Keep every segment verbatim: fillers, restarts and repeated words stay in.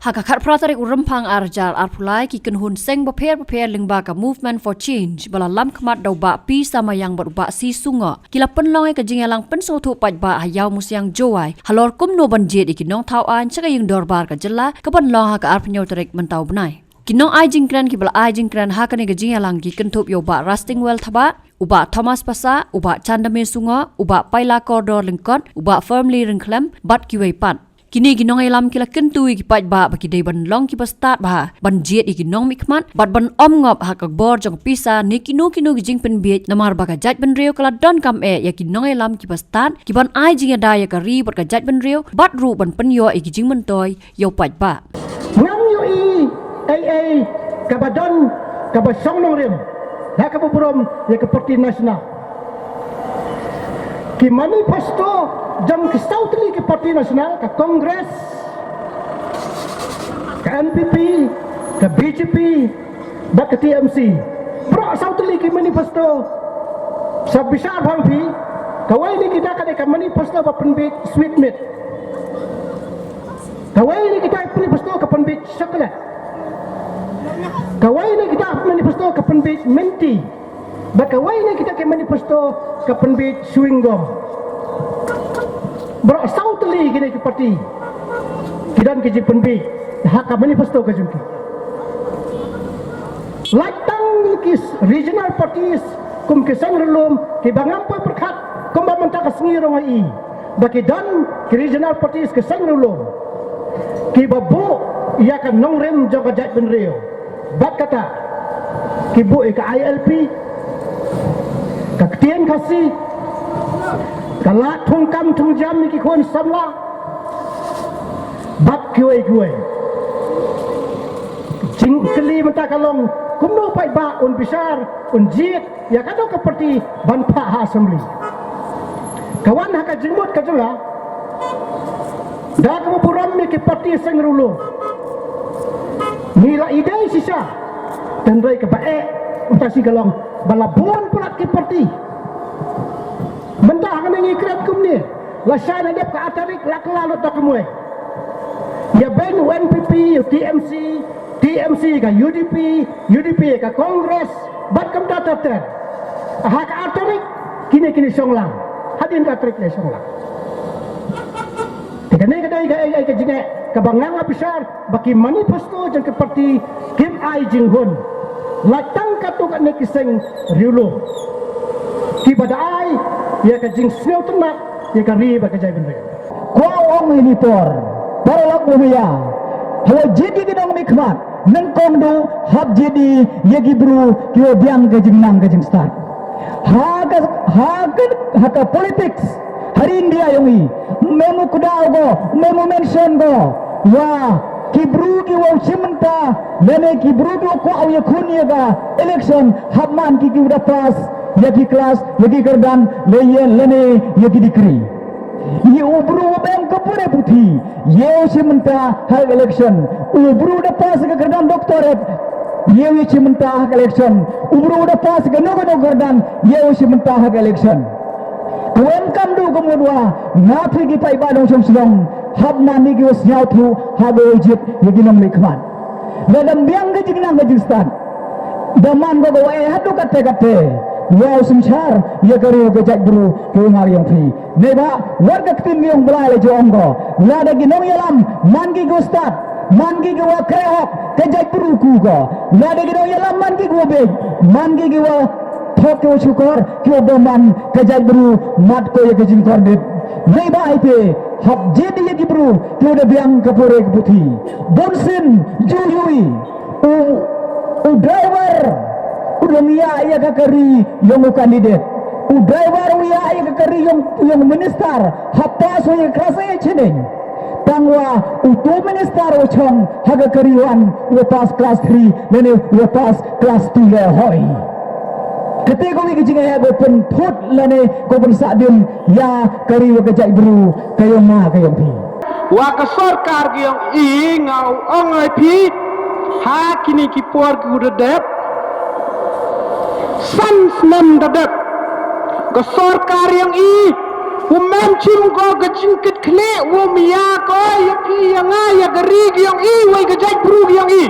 Ha ka khatphra tarik u Rymphang arhajar arphew lai, ki kynhun seng bapher bapher lyngba ka Movement for Change ba la lam khmat da u Bah P Samayang bad u Bah C Sungoh, ki la pynlong ïa ka jingïalang pynsngewthuh paidbah ha Ïawmusiang Jowai halor kumno ban jied ïa ki nongthaw aiñ sha ka ïing dorbar ka jylla, ka ban long ha ka arphew hynñiew tarik mynta u bnai. Ki nongai jingkren kiba la ai jingkren ha kane ka jingïalang ki kynthup ïa u Bah Rastingwell Thabah, u Bah Thomas Passah, u Bah Chandame Sungoh, u Bah Paila Kordor Lyngkot, u Bah Firmly Ryngkhlem bad kiwei pat. Kine ki nongïalam ki la kyntu ïa ki paidbah ba ki dei ban long kiba stad bha ban jied ïa ki nongmihkhmat bad ban ym ngop ha ka bor jong ka pisa ne kino kino ki jingpynbiej, namar ba ka jaitbynriew ka la donkam eh ïa ki nongïalam kiba stad, ki ban ai jingïada ïa ka ri bad ka jaitbynriew bad ruh ban pynïoh ïa ki jingmyntoi ïa u paidbah. Ngam ïohi ei ei kaba don kaba shong nongrim ha kaba burom ïa ka party national. Ki manifesto jong ki saw tylli ki party national, ka Congress, ka N P P, ka B J P bad ka T M C. Baroh saw tylli ki manifesto, sa bishar bha phi, kawei na kita ka dei ka manifesto ba pynbiej sweet meat. Kawei na kita ka manifesto ka pynbiej chocolate. Kawei na kita ka manifesto ka pynbiej minti. Bad kawei na kita ka manifesto ka pynbiej chewing gum. Baroh saw tylli kine ki party ki don ki jingpynbiej ha ka manifesto ka jong ki. Lait tang ki regional parties kum ki seng riewlum kiba ngam poi pyrkhat, kumba mynta ka sngi ruh nga i ba ki don ki regional parties ki seng riewlum kiba buh ïa ka nongrim jong ka jaitbynriew. Bad kata ki buh ïa ka I L P, ka ktien Khasi, ka lad thungkam thungjam ïa ki khun samla bad kiwei kiwei. Jingkylli mynta ka long kumno paidbah un bishar, un jied ïa kano ka party ban phah ha assembly. Ka wan ha ka jingmut ka jong nga da kaba burom ïa ki party seng riewlum. Ngi la ïadei shisha, hynrei kaba eh mynta shi ka long ba la bun palat ki party. Mynta hangne ngi kren kumne, lashai la dep ka ar tarik la kylla lut da kumwei. Ïa beiñ u N P P, u T M C, T M C ka U D P, U D P ka Congress, bad kumta ter ter. Ha ka ar tarik kine kine shong lang. Hadien ka ar tarik ne shong lang. Te kane ka dei ka ei ei ka jingeh kaba nga nga bishar ba ki manifesto jong ki party kim ai jinghun. Lait tang katto katne ki seng riewlum kiba da ai ïa ka jingsngewtynnat ïa ka ri bad ka jaitbynriew. Kwah ong ïa ini por paralok u maya, hawa jied ïa ki nongmihkhmat, nyngkong duh hap jied ïa ki bru kiwa biang ka jingnang ka jingstad. Ha ka, ha ka, ha ka politics ha ri India yong i, mem u kdaw ko, mem u mention ko, wa ki bru kiwa u shim bynta lane ki bru kiwa kwah u ïakhun ïa ka election hap man ki kiwa da pass ïa ki class, ïa ki kyrdan, lane ïa ki degree. Ïa u bru uba em ka pule puthi, ïa u shim bynta ha ka election. U bru da pass ka kyrdan doctorate, ïa u shim bynta ha ka election. U bru da pass kano kano kyrdan, ïa u shim bynta ha ka election. Ka wan kam duh ka mut wa na phi ki paidbah nongshong shnong, hap man ïa kiwa sngewthuh ha ka jied ïa ki nongmihkhmat. Lada ym biang ka jingnang ka jingstad, da man ko kawa eh haduh katte katte, wa u synshar ïa ka ri ka jaitbru kiwa nga ïong phi. Neibhah wat ka ktien ka ïong Blai la ju ong ko, lada ki nongïalam man ki kiwa stad, man ki kiwa kreh hok, ka jaitbru ku ko. Lada ki nongïalam man ki kiwa bieit, man ki kiwa thok kiwa shukor, kiwa bymman, ka jaitbru mad ko ïa ka jingkordit. Neibhah ite hap jied ïa ki bru kiwa da biang ka pule ka puthi. Bunsien ju ïohi u, u driver u long ïa ïa ka kari yong u candidate. U driver u ïa ïa ka kari yong, yong minister ha pass u ïa ka klas ïa chineng. Tang wa utu minister u chong ha ka kari wan u pass class three lane u pass class two le hoi. Kate ko wi ka jingeh ko pynthut lane ko pynsah dim ïa ka ri wa ka jaitbru ka yong nga ka yong phi. Wa ka sorkar ka yong i nga ong ai phi ha kini ki por ki u da dep san snem da dep ka sorkar yong i U mem chim ko ka jingkit khlieh, u mia ko ïa phi ïa nga ïa ka ri ki ïong i, wei ka jaitbru ki ïong i.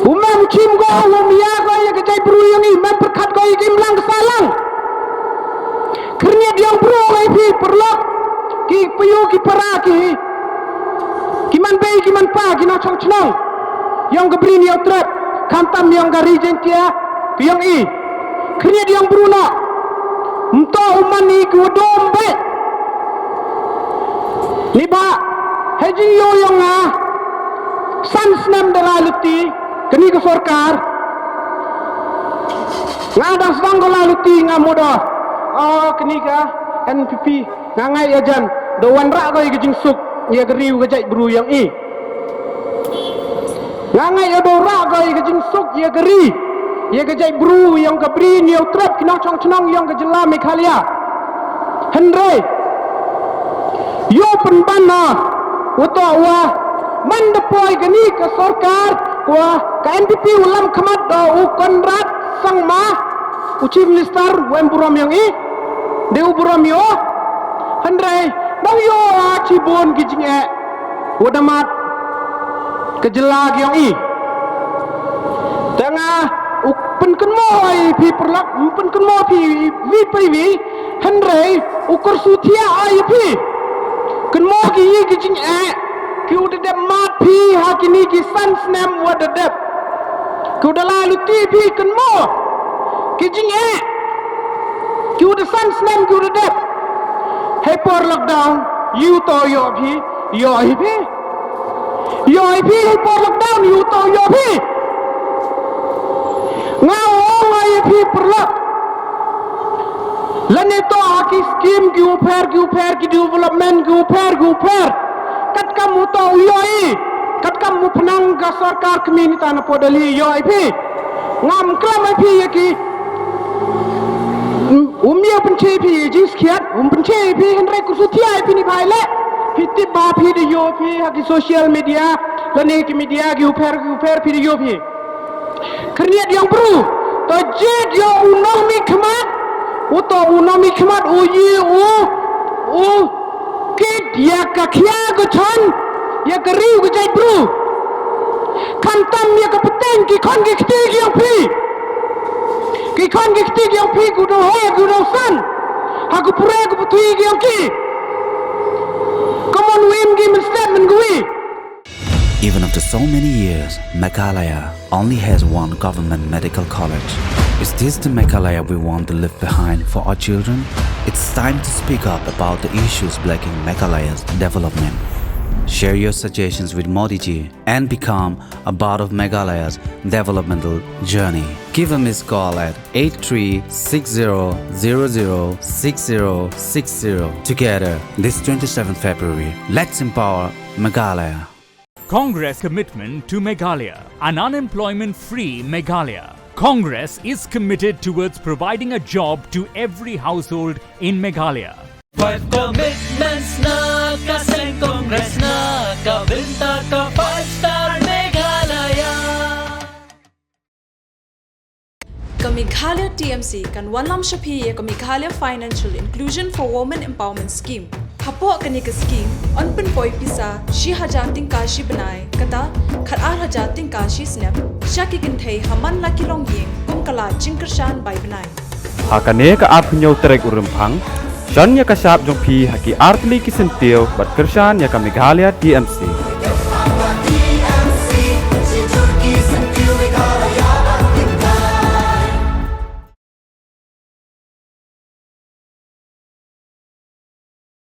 U mem chim ko, u mia ko ïa ka jaitbru ïong i, mem pyrkhat ko ïa ka imlang ka sahlang. Khyrnit ïong bru ïa phi paralok, ki payu ki para ki, ki man bei ki man pa, ki nongchong chnong ïong ka Bri Hynñiewtrep, khamtam ïong ka Ri Jaiñtia ki ïong i. Khyrnit ïong bru noh. Mto u man i ki wa dom beit. Ni ba, hei jingïoh ïong nga, san snem da la luti kani ka sorkar. Nga dang sdang ko la luti nga mut, oh, kani ka N P P. Nga ngai ïa jan, da wanrah ko ïa ka jingsuk ïa ka ri u ka jaitbru ïong i. Nga ngai ïa da wanrah ko ïa ka jingsuk ïa ka ri, ïa ka jaitbru ïong ka Bri Hynñiewtrep, ki nongchong chnong ïong ka jylla Meghalaya. Hynrei ïoh pynban na, u to wa man da poi kani ka sorkar, wa ka N P P u lam khmat da u Conrad Sangma, u Chief Minister, u em burom ïong i, de u burom ïoh. Hynrei dang ïoh a chibun ki jingeh wa da mad ka jylla ki ïong i. Te nga u pynkynmaw ïa phi paralok, pynkynmaw phi wi phi wi, hynrei u kyrsu thiah ïa phi. Kynmaw ki ïa ki jingeh ki u da dep mad phi ha kini ki san snem wa da dep. Ki u da la luti phi, kynmaw ki jingeh ki u da san snem ki u da dep. Hei por lockdown ïu to ïoh phi, ïoh hi phi. Ïoh hi phi, hei por lockdown ïu to ïoh phi. Nga ong ïa phi paralok, lane to ha ki skim ki u pher ki u pher, ki development ki u pher ki u pher, katkam u to u ïoh i, katkam u pynang ka sorkar kmie ni ta na podali ïoh i phi. Ngam klam i phi ïa ki. Um ïa pynche phi ïa jingskhiat, um pynche phi, hynrei kyrsu thiah i phi ni bhai le. Phi tip ba phi da ïoh phi ha ki social media, lane ki media ki u pher ki u pher phi da ïoh phi. Khyrnit ïong bru, to jied ïa u nongmihkhmat, u to u nongmihkhmat u ïa u, u kit ïa ka khia ka chon ïa ka ri u ka jaitbru. Khamtam ïa ka pateng ki khon ki kti ki ïong phi. Ki khon ki kti ki ïong phi ku dong he ku dong san. Ha ku pure ku puthui ki ïong ki. Ka mon wim ki mynstep mynguh. Even after so many years, Meghalaya only has one government medical college. Is this the Meghalaya we want to leave behind for our children? It's time to speak up about the issues blocking Meghalaya's development. Share your suggestions with Modi ji and become a part of Meghalaya's developmental journey. Give a missed call at eight three six zero zero zero six zero six zero. Together, this twenty-seventh February, let's empower Meghalaya. Congress commitment to Meghalaya, an unemployment-free Meghalaya. Congress is committed towards providing a job to every household in Meghalaya. Five commitments na ka seng Congress na ka bynta ka five star Meghalaya. Ka Meghalaya T M C kan wanlam sha phi ïa ka Meghalaya Financial Inclusion for Women Empowerment Scheme. Hapoh kane ka scheme, yn pynpoi pisa shi hajar tyngka shi bnai, kata khat ar hajar tyngka shi snem, sha ki kynthei ha man la ki longïing kum ka lad jingkyrshan bai bnai. Ha kane ka arphew hynñiew tarik u Rymphang, shon ïa ka shap jong phi ha ki artylli ki syntiew bad kyrshan ïa ka Meghalaya T M C.